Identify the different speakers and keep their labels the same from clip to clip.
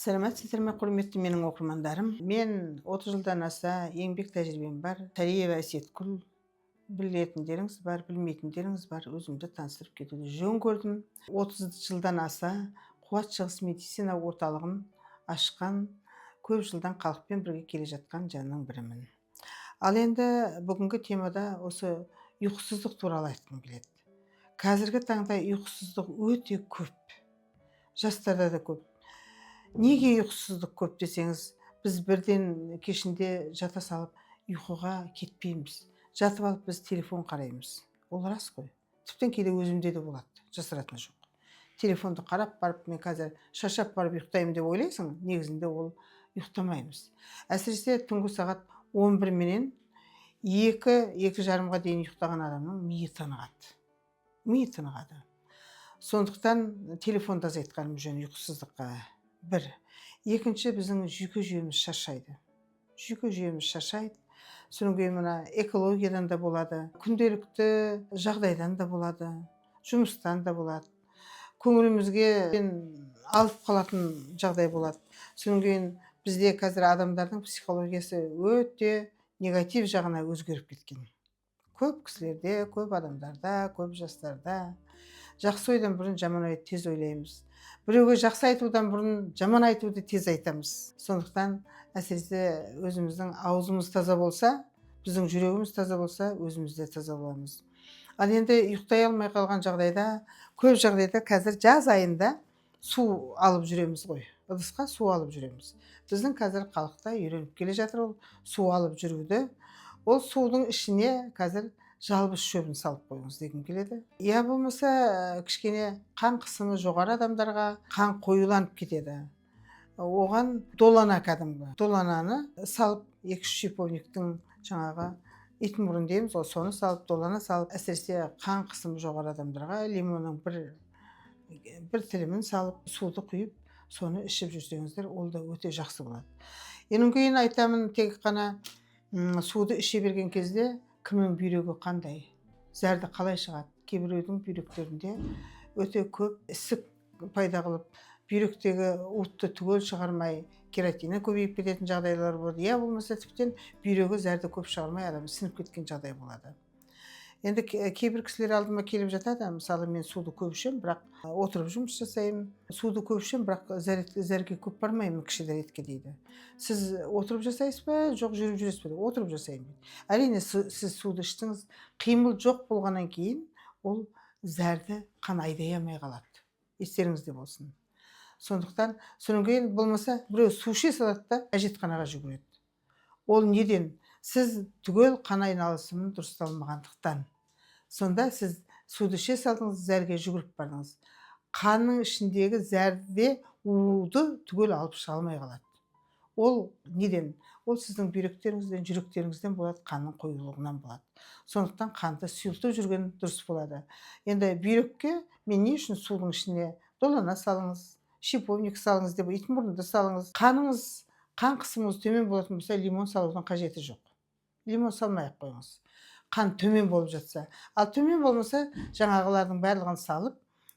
Speaker 1: Саламатсыздар ма, құрметті менің оқырмандарым! Мен 30 жылдан аса еңбек тәжірибем бар Сариева Әсеткүл. Білетіндеріңіз бар, білмейтіндеріңіз бар, өзімді таныстырып кетуді жөн көрдім. 30 жылдан аса «Қуат» шығыс медицина орталығын ашқан, көп жылдан халықпен бірге келе жатқан жанның бірімін. Ал енді бүгінгі темада осы ұйқысыздық туралы айтқым келеді. Қазіргі таңда ұйқысыздық өте көп, жастарда да көп. Неге ұйқысыздық көп десеңіз, біз бірден кешінде жата салып ұйқыға кетпейміз. Жатып алып біз телефон қараймыз. Ол рас қой, тіптен кейде өзімде де болады, жасыратыны жоқ. Телефонды қарап барып, мен қазір шаршап барып ұйықтаймын деп ойлайсың, негізінде ол ұйықтамаймыз. Әсіресе түнгі сағат 11 менен 2, 2:30-ға дейін ұйықтаған адамның миы тынығады, миы тынығады. Сондықтан телефонды азайтқаным жөн ұйқысыздыққа бір. Екінші, біздің жүйке жүйеміз шаршайды, жүйке жүйеміз шаршайды. Содан кейін мына экологиядан да болады, күнделікті жағдайдан да болады, жұмыстан да болады, көңілімізге алып қалатын жағдай болады. Содан кейін бізде қазір адамдардың психологиясы өте негатив жағына өзгеріп кеткен. Көп кісілерде, көп адамдарда, көп жастарда жақсы ойдан бұрын жаман ойды тез ойлаймыз, біреуге жақсы айтудан бұрын жаман айтуды тез айтамыз. Сондықтан әсіресе өзіміздің аузымыз таза болса, біздің жүрегіміз таза болса, өзіміз де таза боламыз. Ал енді ұйықтай алмай қалған жағдайда, көп жағдайда қазір жаз айында су алып жүреміз ғой, ыдысқа су алып жүреміз. Біздің қазір халықта үйреніп келе жатыр ол су алып жүруді. Ол судың ішіне қазір жалбыз шөбін салып қойыңыз дегім келеді. Я болмаса кішкене қан қысымы жоғары адамдарға қан қоюланып кетеді, оған долана, кәдімгі долананы салып, екі үш шиповниктің, жаңағы итмұрын дейміз ғой, соны салып, долана салып, әсіресе қан қысымы жоғары адамдарға лимонның бір тілімін салып, суды құйып, соны ішіп жүрсеңіздер, ол да өте жақсы болады. Одан кейін айтамын, тек қана суды іше берген кезде кімнің бүйрегі қандай, зәрді қалай шығады. Кейбіреудің бүйректерінде өте көп ісік пайда қылып, бүйректегі уытты түгел шығармай, кератині көбейіп кететін жағдайлар болады. Я болмаса тіптен бүйрегі зәрді көп шығармай, адам ісініп кеткен жағдай болады. Енді кейбір кісілер алдыма келіп жатады. Мысалы, мен суды көп ішемін, бірақ отырып жұмыс жасаймын, суды көп ішемін, бірақ зәрге көп бармаймын, кіші дәретке дейді. Сіз отырып жасайсыз ба, жоқ жүріп жүресіз бе? Отырып жасаймын дейді. Әрине, сіз суды іштіңіз, қимыл жоқ болғаннан кейін ол зәрді қан айдай алмай қалады, естеріңізде болсын. Сондықтан содан кейін болмаса біреу су іше салады да, әжетханаға жүгіреді. Ол неден? Сіз түгел қан айналысымын дұрысталмағандықтан. Сонда сіз суды іше салдыңыз, зәрге жүгіріп бардыңыз, қанның ішіндегі зәрде уды түгел алып шыға алмай қалады. Ол неден? Ол сіздің бүйректеріңізден, жүректеріңізден болады, қанның қоюлығынан болады. Сондықтан қанды сұйылтып жүрген дұрыс болады. Енді бүйрекке мен не үшін судың ішіне долана салыңыз, шиповник салыңыз деп, итмұрынды салыңыз. Қаныңыз, қан қысымыңыз төмен болатын болса, лимон салудың қажеті жоқ, лимон салмай ақ қойыңыз қан төмен болып жатса. Ал төмен болмаса, жаңағылардың барлығын салып,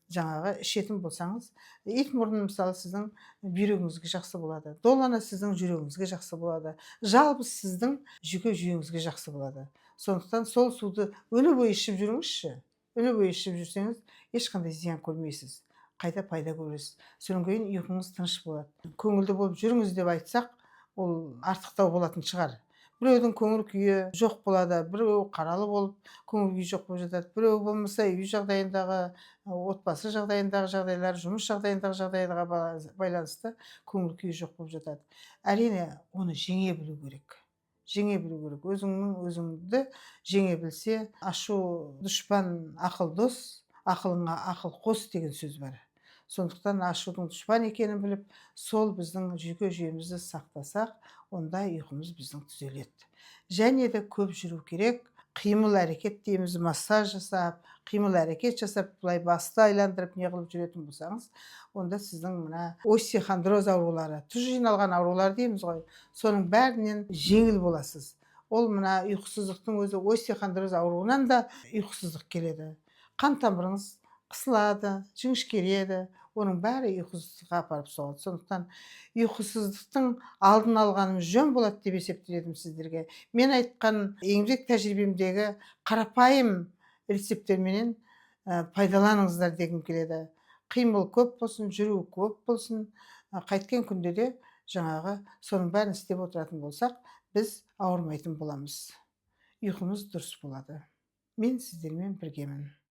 Speaker 1: жаңағы ішетін болсаңыз, итмұрын мысалы сіздің бүйрегіңізге жақсы болады, долана сіздің жүрегіңізге жақсы болады, жалпы сіздің жүйке жүйеңізге жақсы болады. Сондықтан сол суды өне бойы ішіп жүріңізші. Өне бойы ішіп жүрсеңіз, ешқандай зиян көрмейсіз, қайта пайда көресіз. Содан кейін ұйқыңыз тыныш болады. Көңілді болып жүріңіз деп айтсақ, ол артықтау болатын шығар. Біреудің көңіл күйі жоқ болады, біреу қаралы болып, көңіл күйі жоқ болып жатады, біреу болмаса үй жағдайындағы, отбасы жағдайындағы жағдайлар, жұмыс жағдайындағы жағдайларға байланысты көңіл күйі жоқ болып жатады. Әрине, оны жеңе білу керек, жеңе білу керек. Өзіңнің өзіңді жеңе білсе, ашу дұшпан, ақыл дос, ақылыңа ақыл қос деген сөз бар. Сондықтан ашудың дұшпан екенін біліп, сол біздің жүйке жүйемізді сақтасақ, онда ұйқымыз біздің түзеледі. Және де көп жүру керек, қимыл әрекет дейміз, массаж жасап, қимыл әрекет жасап, былай басты айландырып не қылып жүретін болсаңыз, онда сіздің мына остеохондроз аурулары, тұз жиналған аурулар дейміз ғой, соның бәрінен жеңіл боласыз. Ол мына ұйқысыздықтың өзі остеохондроз ауруынан да ұйқысыздық келеді. Қан тамырыңыз қысылады, жіңішкереді. Оның бәрі ұйқысыздыққа апарып соғады. Сондықтан ұйқысыздықтың алдын алғанымыз жөн болады деп есептеледім сіздерге. Мен айтқан еңбек тәжірибемдегі қарапайым рецепттерменен пайдаланыңыздар дегім келеді. Қимыл көп болсын, жүру көп болсын, қайткен күнде де жаңағы соның бәрін істеп отыратын болсақ, біз ауырмайтын боламыз, ұйқымыз дұрыс болады. Мен сіздермен біргемін.